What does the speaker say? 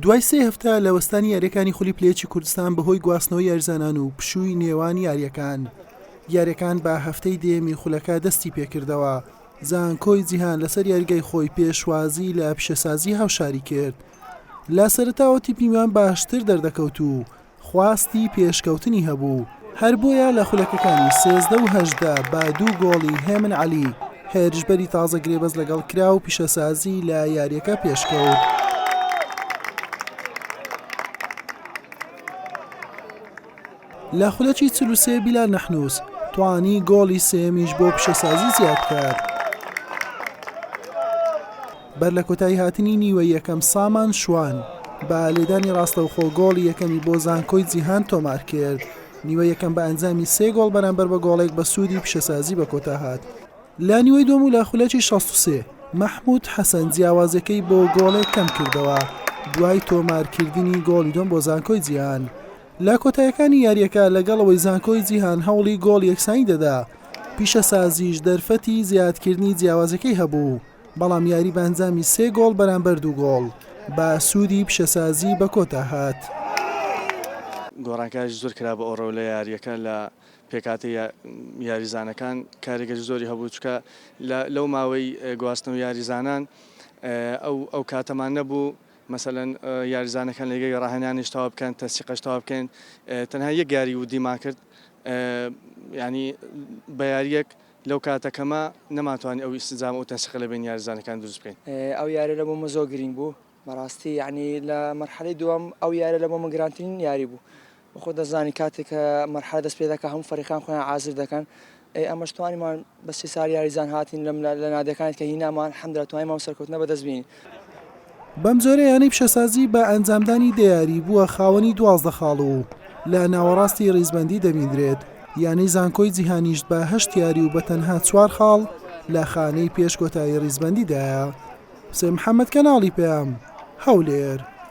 دوای سێ هەفتە لە وەستانی یاریەکانی خولی پلە یەکی کوردستان بەهۆی گواستنەوەی یاریزانان و پشووی نێوان یاریەکان یاریەکان بە هەفتەی دەیەمی خولەکە دەستی پێکردەوە زانکۆی جیهان لەسەر یاریگای خۆی پێشوازی لە پیشەسازی هاوشاری کرد لە سەرەتاوە تیپی میوان باشتر دەردەکەوت و خواستی پێشکەوتنی هەبوو، هەر بۆیە لە خولەکەکانی 13 و 18 بە دوو گۆڵی هێمن عەلی، هێرشبەری تازە گرێبەست لەگەڵ کرا و پیشەسازی لە یارییەکە پێشکەوت. لە خولەکی 43 بیلال نەحنوس توانی گۆڵی سێیەمیش بۆ پیشەسازی زیاد بکات. بەر لە کۆتایی هاتنی نیوەی یەکەم سامان شوان بە لێدانی ڕاستەوخۆ گۆڵی یەکەمی بۆ زانکۆی جیهان تۆمار کرد. نیوەی یەکەم بە ئەنجامی سێ گۆڵ بەرامبەر بە گۆڵێک بە سوودی پیشەسازی بە کۆتا هات. لە نیوەی دووەم و لە خولەکی 63 مەحمود حەسەن جیاوازیەکەی بۆ گۆڵێک کەم کردەوە دوای تۆمارکردنی گۆڵی دووەم بۆ زانکۆی جیهان. لە کۆتایەکانی یارییەکە لەگەڵ ئەوەی زانکۆی جیهان هەوڵی گۆڵی یەکسانی دەدا، پیشەسازیش دەرفەتی زیادکردنی جیاوازیەکەی هەبوو. بەڵام یاری بە ئەنجامی سێ گۆڵ بەرامبەر دوو گۆڵ بە سوودی پیشەسازی بە کۆتا هات. گۆڕانکاریش زۆر کرا بە ئۆڕۆ لە یارییەکە لە پێکهاتەی یاریزانەکان کاریگەری زۆری هەبوو چونکە لەو ماوەی گواستنەوەی یاریزانان ئەو ئەو کاتەمان نەبوو مەسەلەن یاریزانەکان لەگەی ڕاهێنانیش تەواو بکەن تەنسیقەش تەواو بکەین تەنها یەک یاری ودیمان کرد یانی بە یاریەک لەو کاتە کەمە نەمانتوانی ئەو ئینسجام ئەو تەنسیقە لە بەینی یاریزانەکان دروست بکەین. ئەو یاریە لە بۆ من زۆر گرینگ بوو بەڕاستی یانی لە مەرحەلەی دووەم ئەو یاریە لە بۆ من گرانترین یاری بوو خۆت دەزانی کاتێک کە مەرحەلە دەست پێ دەکا هەموو فەریقان خۆیان عازر دەکەن ئەی ئەمەش توانیمان بە سێ چار یاریزان هاتین لەم لە نادیەکانی کە هینامان الحمدللە توانیمان ئەو سەرکەوتنە بەدەست بینین. بەمجۆرە یانەی پیشەسازی بە ئەنجامدانی دە یاری بووە خاوەنی 12 خاڵ و لە ناوەڕاستی ریزبەندی دەبیندرێت، یانەی زانکۆی جیهانیش بە هەشت یاری و بە تەنها چوار خاڵ لە خانەی پێش کۆتایی ریزبەندیدایە. حوسێن محەمەد کەناڵی پەیام، هەولێر.